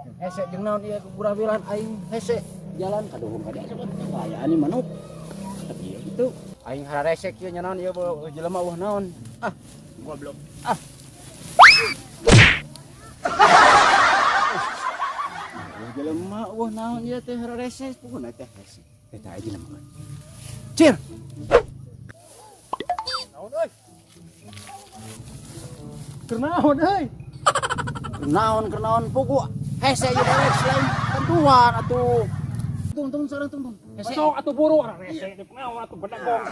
Hese jeung naon ieu gurawiran aing hese jalan kaduhung ka dieu kaayaan ieu manuk. Tapi ieu kitu aing hararesek ieu nya naon ieu jelema eueuh naon. Ah, goblok. Ah. Eueuh jelema eueuh naon ieu teh hararesek pokona teh hese. Eta aja jelema. Cir. Naon euy? Keur naon euy? Naon keur naon pugu hese ieu dewek selain bantuan atuh. Tung tung sareng tung tung. Hese. Sok atuh buru orang rese di naon atuh bedegong.